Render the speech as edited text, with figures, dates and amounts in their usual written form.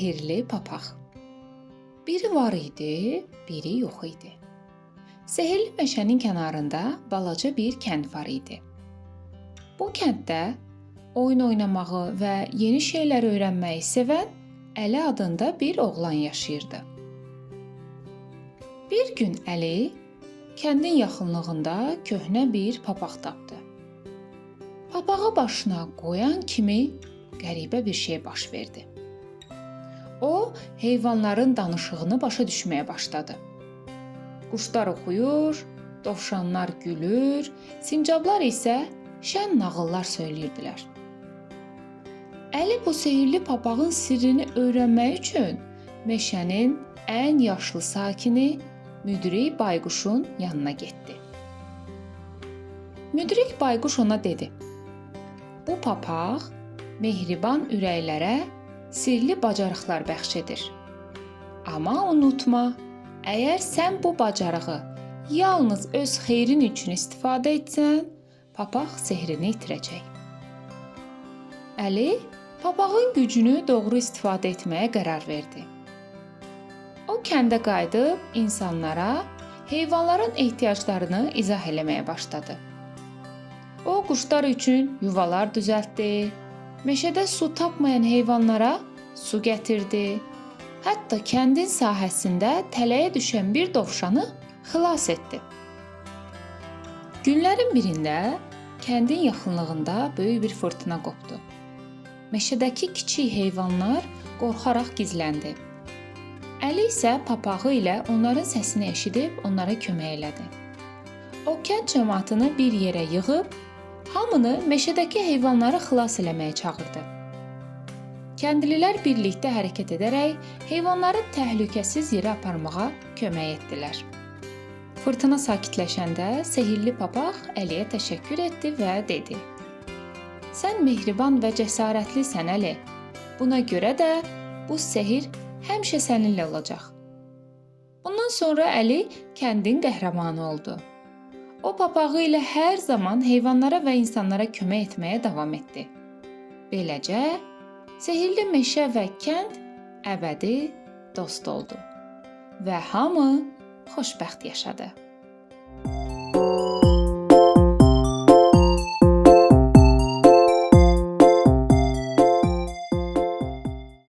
Sehirli papaq. Biri var idi, biri yox idi. Sehirli meşənin kənarında balaca bir kənd var idi. Bu kənddə oyun oynamağı və yeni şeylər öyrənməyi sevən Əli adında bir oğlan yaşayırdı. Bir gün Əli kəndin yaxınlığında köhnə bir papaq tapdı. Papağı başına qoyan kimi qəribə bir şey baş verdi. O, heyvanların danışığını başa düşməyə başladı. Quşlar oxuyur, dovşanlar gülür, sincablar isə şən nağıllar söyləyirdilər. Əli bu sehirli papağın sirrini öyrənmək üçün meşənin ən yaşlı sakini Müdrik bayquşun yanına getdi. Müdrik bayquş ona dedi: "Bu papaq mehriban ürəklərə sirli bacarıqlar bəxş edir. Amma unutma, əgər sən bu bacarığı yalnız öz xeyrin üçün istifadə etsən, papaq sehrini itirəcək." Əli papağın gücünü doğru istifadə etməyə qərar verdi. O kəndə qayıdıb insanlara heyvanların ehtiyaclarını izah eləməyə başladı. O quşlar üçün yuvalar düzəltdi, meşədə su tapmayan heyvanlara su gətirdi. Hətta kəndin sahəsində tələyə düşən bir dovşanı xilas etdi. Günlərin birində kəndin yaxınlığında böyük bir fırtına qopdu. Meşədəki kiçik heyvanlar qorxaraq gizləndi. Əli isə papağı ilə onların səsini eşidib onlara kömək elədi. O kənd camaatını bir yerə yığıb hamını meşədəki heyvanları xilas eləməyə çağırdı. Kəndlilər birlikdə hərəkət edərək heyvanları təhlükəsiz yerə aparmağa kömək etdilər. Fırtına sakitləşəndə sehirli papaq Əliyə təşəkkür etdi və dedi: "Sən mehriban və cəsarətlisən Əli. Buna görə də bu sehir həmişə səninlə olacaq." Bundan sonra Əli kəndin qəhrəmanı oldu. O papağı ilə hər zaman heyvanlara və insanlara kömək etməyə davam etdi. Beləcə, sehirli meşə və kənd əbədi dost oldu və hamı xoşbəxt yaşadı.